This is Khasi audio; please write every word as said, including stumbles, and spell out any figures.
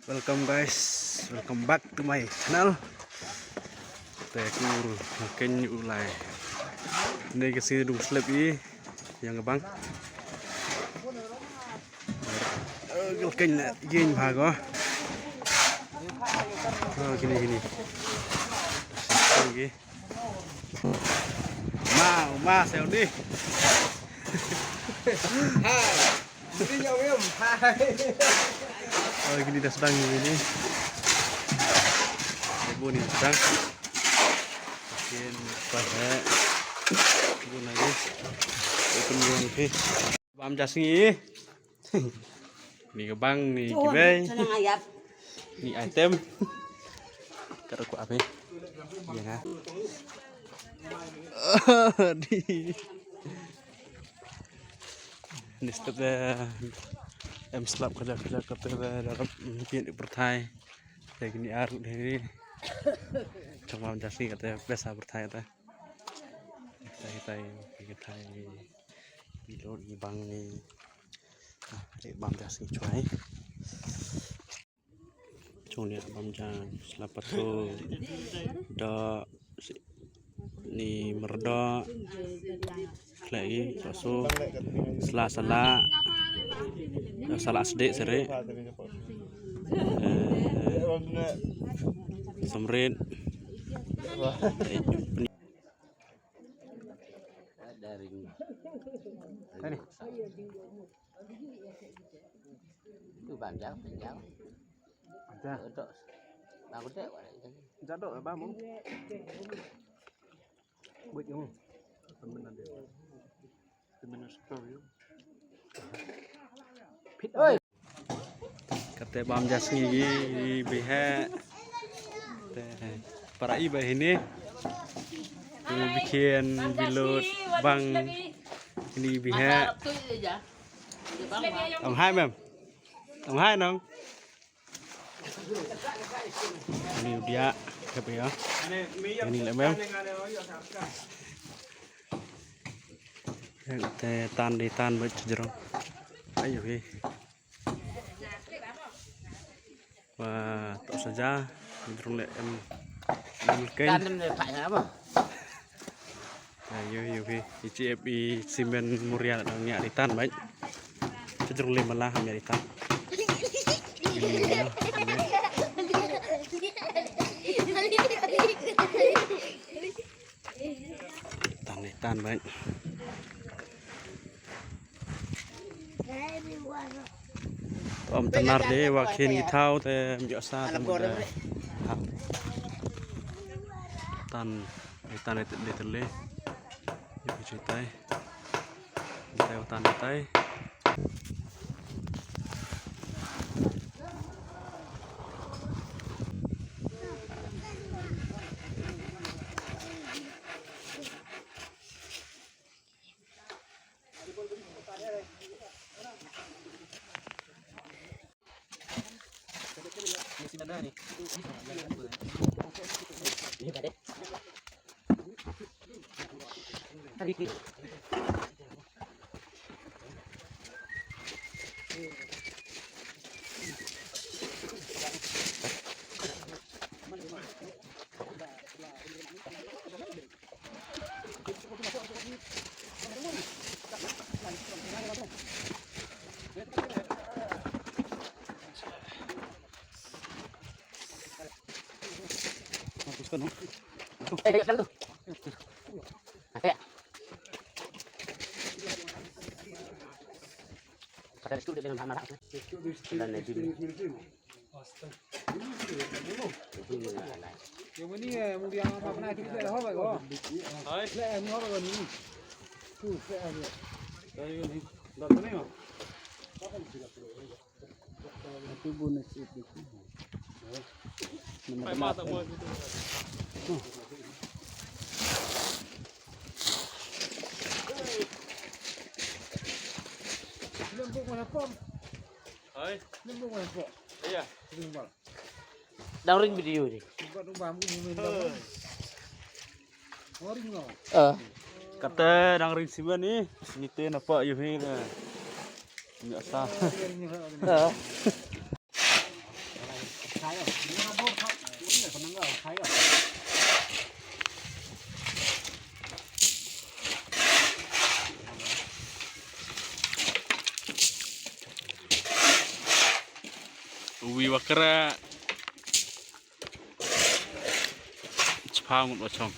Welcome guys, welcome back to my channel. Te kur makin ulai. Ini ke sini dung slip i yang gebang. Gilken yin bhago. Oh, gini gini. Oke. Ma, ma, saya ni. Hai. Ini yang em. Hai. Oh, gini dah sedang gini. Ibu ni sedang. Mungkin pas eh. Ibu lagi. Itu yang ke. Bam jasngi. Ni ka bang ni kibai. Ni item. Ka ruku ape? Ya ha. Di. Ni step de em slap ka jak ka jak ka te de darap pin perthai. Te kini ar de ni. Chong bam jasngi ka te pesa perthai te. Tai tai tai. Ni lor ni bang ni. Ah, ri bam ja sing chuai. Chung ni bam ja sla pathu. Da ni merda. Klei so sla sala. Sala sdik seri. Samrit. Dari ni. Kan ni. Tu bang jauh, bang jauh. Ada. Untuk bang udah. Jadok bang mu. Buat yang. Temen ada. Temen ada. Pit. Oi. Kate bam jasngi gi bihe. Te para i ba hini. Bikin bilut bang hini bihe. Tong hai mem. Tong hai nong. Ni dia kep ya. Ni le mem. Te tan di tan ba jrong. Ayo hi. Wa to saja drung le em. Em ken. Kan em le phai ha mo. Ayo yo hi. Ichi ep i simen muria dang nya di tan bai. Drung le mala nya di tan. Tan di tan bai. Om tanar de wa khin ki thau te mjok sa te mut de. Tan, tan de tele. Yo ki chutai. Tai tan tai. Hai. Iya. Dang ring video ni. Ah. Kata dang ring simen ni, ni te napa yu hi na. Nggak sah. Uwi wa kra. Chpa ngut wa chong.